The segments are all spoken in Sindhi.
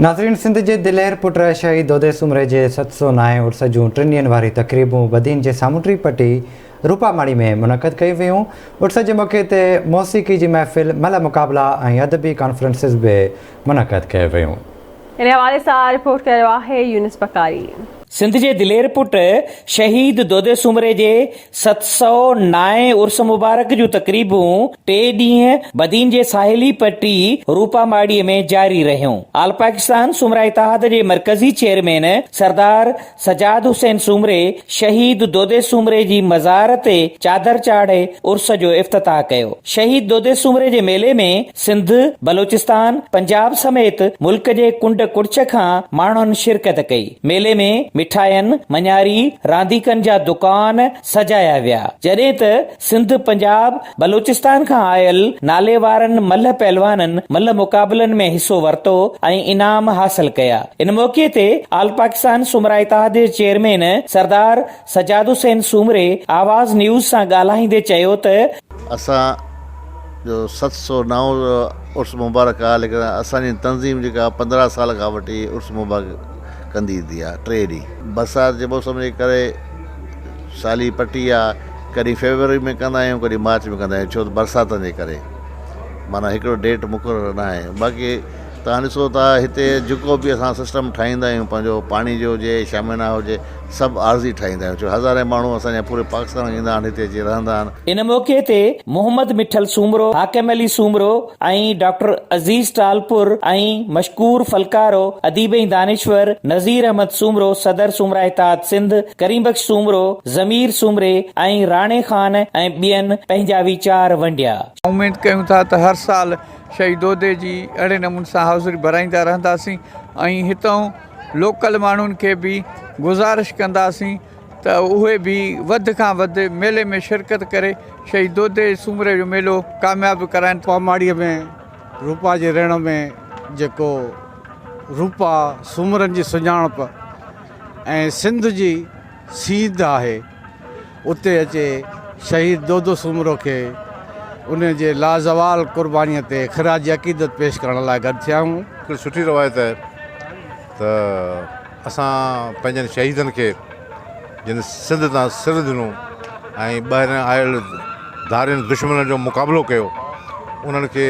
ناظرين سنڌ جي دلير پٽ شهيد دودي سومري جي 709 عرس جون ٽن ڏينهن واري تقريبون بدين جي سامونڊي پٽي روپا ماڙي ۾ منعقد ڪيون ويون. عرس جي موقعي تي موسيقي جي محفل، ملهه مقابلا ۽ ادبي ڪانفرنسز به منعقد ڪيون ويون. ان حوالي سان رپورٽ ڪري رهيو آهي يونس بڪاري. سنڌ جي دلير پٽ شهيد دودي سومري جي 709 عرس مبارڪ جون تقريبون ٽي ڏينهن بدين جي ساحلي پٽي روپا ماڙي ۾ جاري رهيون. آل پاڪستان سومرا اتحاد جي مرڪزي چيئرمين سردار سجاد حسين سومري شهيد دودي سومري جي مزار تي چادر چاڙهي عرس جو افتتاح ڪيو. شهيد دودي سومري جي ميلي ۾ سنڌ، بلوچستان، پنجاب سميت ملڪ جي ڪنڊ ڪڙڇ کان ماڻهن شرڪت ڪئي. ميلي ۾ مٺاين، مڃاري، رانديڪن جا دڪان سجايا ويا. جڏهن ته سنڌ، پنجاب، بلوچستان کان آيل ناليوارن ملهه پهلوانن ملهه مقابلن ۾ حصو ورتو ۽ انعام حاصل ڪيا. ان موقعي تي آل پاڪستان سومرا اتحاد جي چيئرمين سردار سجاد حسين سومري آواز نيوز سان ڳالهائيندي چيو ته، اسان جو 709 عرس مبارڪ آ ليڪن اسان جي تنظيم جيڪا 15 سال کان وٺي عرس مبارڪ ڪندي ايندي آ ٽي ڏينهن برسات جي موسم جي ڪري سالي پٽي آ ڪڏهن فيبروري ۾ ڪندا آهيون ڪڏهن مارچ ۾ ڪندا آهيون ڇو ته برساتن جي ڪري معنيٰ هڪڙو ڊيٽ مقرر نه آهي باقي تهان ڏسو ٿا هتي جيڪو به اسان سسٽم ٺاهيندا آهيون پنهنجو پاڻي جو هجي شاميانا هجي سڀ عارضي ٺاهيندا آهيون ڇو هزارين ماڻهو اسان جا پوري پاڪستان کان ايندا آهن هتي اچي رهندا آهن. ان موقعي تي محمد مٺل سومرو، حاڪم علي سومرو ۽ ڊاڪٽر عزيز ٽالپر ۽ مشڪور ڦلڪارو، اديب ۽ دانشور نذير احمد سومرو، صدر سومرا اتحاد سنڌ، ڪريم بخش سومرو، ضمير سومري ۽ راڻي خان ۽ ٻين پنهنجا ويچار ونڊيا. اميد ڪيون ٿا ته هر سال شهيد دودي جي اهڙي نموني سان حاضري ڀرائيندا رهنداسين ۽ هتئون لوڪل ماڻهن کي به گذارش ڪنداسين ته اهي به وڌ کان وڌ ميلي ۾ شرڪت ڪري شهيد دودي سومري جو ميلو ڪامياب ڪرائين. پاماڙيء ۾ روپا جي ريڻ ۾ جيڪو روپا سومرن جي سڃاڻپ ۽ سنڌ جي سينڌ آهي، اتي اچي شهيد دودو سومرو کي ان جي لازوال قربانيء تي خراج عقيدت پيش ڪرڻ لاء گڏ ٿيا آهيون. هڪڙي سٺي روايت آهي ته اسان پنهنجن شهيدن کي جن سنڌ تان سر ڏنو ۽ ٻاهران آيل ڌارين دشمنن جو مقابلو ڪيو انهن کي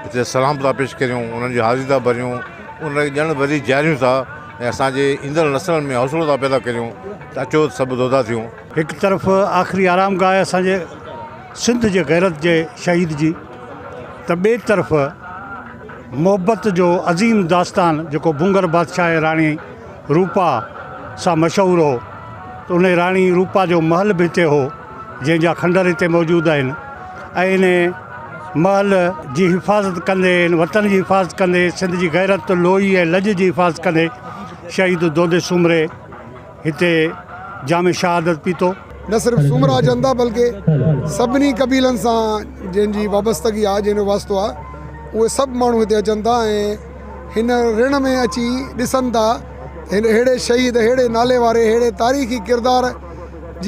هتي سلام ٿا پيش ڪريون انهن جي حاضري ٿا ڀريون انهن کي ڄڻ وري جياريون ٿا ۽ اسان جي ايندڙ نسلن ۾ حوصلو ٿا پيدا ڪريون ته اچو سڀ دودا ٿيون. هڪ طرف آخري آرام گاهه اسان جي سنڌ جي غيرت جي شهيد جي ته ٻئي طرف محبت جو عظيم داستان جيڪو ڀونگر بادشاهه ۽ راڻي روپا سان مشهور هو ته انهي راڻي روپا جو محل به هتي هو جنهن جا کنڊر هتي موجود آهن ۽ انهي محل جي حفاظت ڪندي ان وطن جي حفاظت ڪندي سنڌ جي غيرت لوئي ۽ لڄ جي حفاظت ڪندي شهيد دودي سومري هتي جام شهادت پيتو. نه صرف سومرا اچن ٿا بلڪه سڀني قبيلن سان جنهن جي وابستگي آهي جنهن جو واسطو آهي اهي سڀ ماڻهو هتي اچن ٿا ۽ هن رڻ ۾ اچي ڏسن ٿا هن اهڙي شهيد اهڙي نالي واري اهڙي تاريخي ڪردار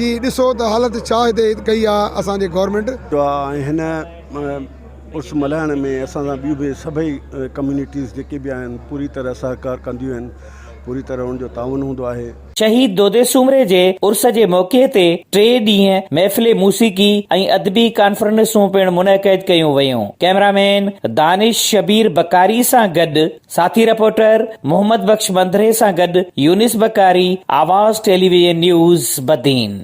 جي ڏسو ته حالت ڇا هتي ڪئي آهي اسان جي گورنمينٽ. ۽ هن عرس ملهائڻ ۾ اسان سان ٻيون به سڀئي ڪميونٽيز جيڪي به آهن پوري طرح سهڪار ڪنديون آهن پوري طرح ان جو تعاون هوندو آهي. شهيد دودي سومري جي عرس جي موقعي تي ٽي ڏينهن محفل موسيقي ۽ ادبي ڪانفرنسون پڻ منعقد ڪيون ويون. ڪئميرا مين دانش شبير بڪاري سان گڏ ساٿي رپورٽر محمد بخش منڌري سان گڏ يونس بڪاري، آواز ٽيليويزن نيوز، بدين.